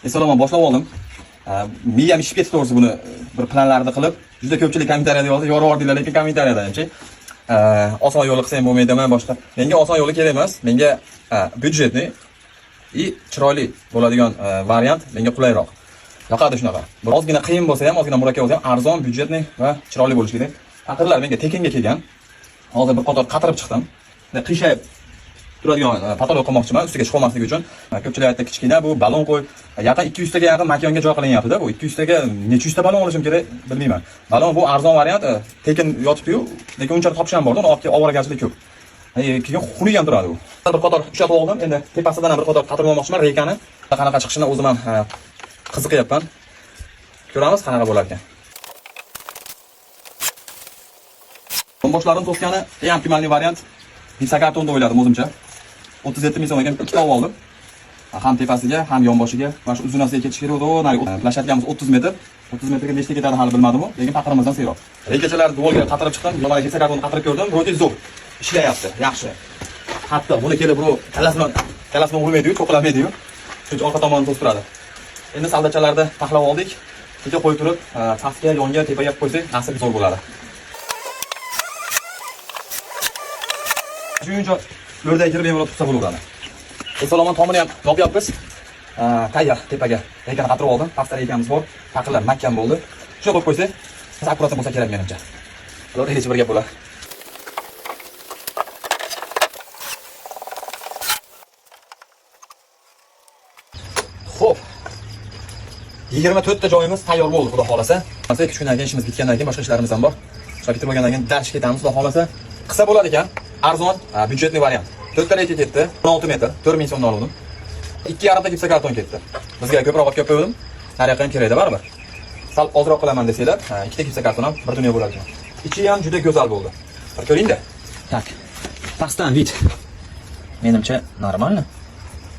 Eson-omon boshlab oldim. Miyam ishib ketdi to'g'risi buni bir planlarni qilib. Juda ko'pchilik kommentariyada yozdi, yorib yubordinglar, lekin kommentariyada hamchi. Oson yo'li qilsang bo'lmaydimi boshqa. Menga oson yo'li kerak emas. Menga бюджетный и chiroyli bo'ladigan variant menga qulayroq. Yoqadi shunaqa. Bir ozgina qiyin bo'lsa ham, ozgina murakkab bo'lsa ham arzon, бюджетный va chiroyli bo'lishi kerak. Paqirlar menga tekinga kelgan. Hozir bir qator qatirib chiqdim. Bunday qiyshayib turadigan потолок qilmoqchiman, ustiga chiqa olmasligi uchun. Ko'pchilik aytdi, kichkina bu, balon qo'y. Yaqin 200 taga yaqin makonga joy qilinyapti-da bu. 200 taga necha yuzta balon olishim kerak, bilmayman. Balon bu arzon variant, tekin yotibdi-yu, lekin unchalik topish ham borda, uni olib kelib ovoragarchilik ko'p. Keyin xunuk ham turadi u. Bir qator ushlab oldim. Endi tepasidan ham bir qator qatirib olmoqchiman reykani. Qanaqa chiqishini o'zim ham qiziqyapman. Ko'ramiz qanaqa bo'lar ekan. Yonboshlarini to'sgani eng оптимальный variant gipsokartonda o'yladim o'zimcha. 37 ming so'm ekan, ikkita olib oldim. Ham tepasiga, ham yonboshiga. Mana shu uzunasiga ketish kerak edi. Narigi площадка miz 30 metr. 30 metrga nechta ketadi hali bilmadim, lekin paqirimizdan siyroq. Reykachalar devorga qatirib chiqdim. Mana gipsokartonni qatirib ko'rdim. Вроде zo'r. Ishlayapti, yaxshi. Hatto buni kelib birov kallasi bilan urmaydi-yu, cho'qilamaydi-yu. Chunki orqa tomonini to'sib turadi. Endi saldachalarni taxlab oldik. Kecha qo'yib turib, pastga, yonga, tepaga qo'ysak, nasib zo'r bo'ladi. Shuncha o'rdak kirib bemalol tug'sa bo'laveradi. Eson-omon tomini ham yopyapmiz. Tayyor tepaga. Reykani qatirib oldim. Pastda reykamiz bor. Paqirlar mahkam bo'ldi. Shuni qo'yib qo'ysak, akkurat bo'lsa kerak menimcha. Ular hech bir gap bo'ladi. Xo'p. 24 ta joyimiz tayyor bo'ldi, xudo xolasa. Masalan, 2 kundan keyin ishimiz bitgandan keyin boshqa ishlarimiz ham bor. Shular bitib bo'lgandan keyin dars ketamiz, xudo xolasa. Qilsa bo'ladi ekan. Arzon, бюджетный variant. 4 ta reyka ketdi. 16 metr, 4000 so'mdan oldim. 2,5 ta gipsokarton ketdi. Bizga ko'proq olib kelib qo'ydim. Nariyoqqa ham kerakda baribir. Sal ozroq qilaman desanglar, ikkita gipsokarton ham bir dunyo bo'lar ekan. Ichi ham juda go'zal bo'ldi. Bir ko'ringda. Так. Pastdan вид. Menimcha нормально.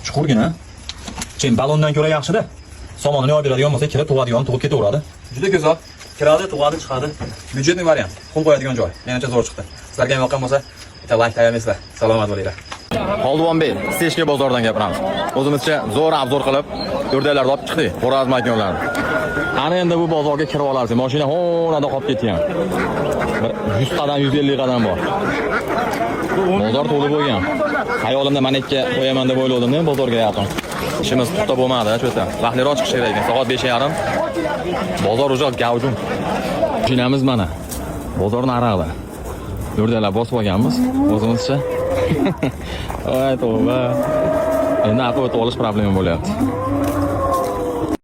Chuqurgina. Chin balondan ko'ra yaxshida. Somonini olib beradigan bo'lsa, kirib tug'adigan, tug'ib ketaveradi. Juda go'zal. Kiradi, tug'adi, chiqadi. Бюджетный variant. Xum qo'yadigan joy. Menimcha zo'r chiqdi. Sizlarga ham yoqqan bo'lsa, bitta like tayyorlaysizlar. Salomat bo'linglar. Xoldivonbek, Stechka bozoridan gapiramiz. O'zimizcha zo'r обзор qilib, o'rdaklarni olib chiqdik, Xorazm makonlarini. Ana endi bu bozorga kirib olasiz. Mashina xo'nada qolib ketgan. Bir 100 qadam, 150 qadam bor. Bozor to'lib bo'lgan. Xayolimda mana ikki qo'yaman deb o'yladim, bozorga yaqin. Ishimiz puxta bo'lmadi, cho'ta. Vaqtliroq chiqish kerak ekan. Soat 5:30. Bozor уже gavjum. Mashinamiz mana. Bozor narig'ida. O'rdaklar bosib olganmiz o'zimizcha. Voy tavba. Endi aql o'tib olish problema bo'lyapti.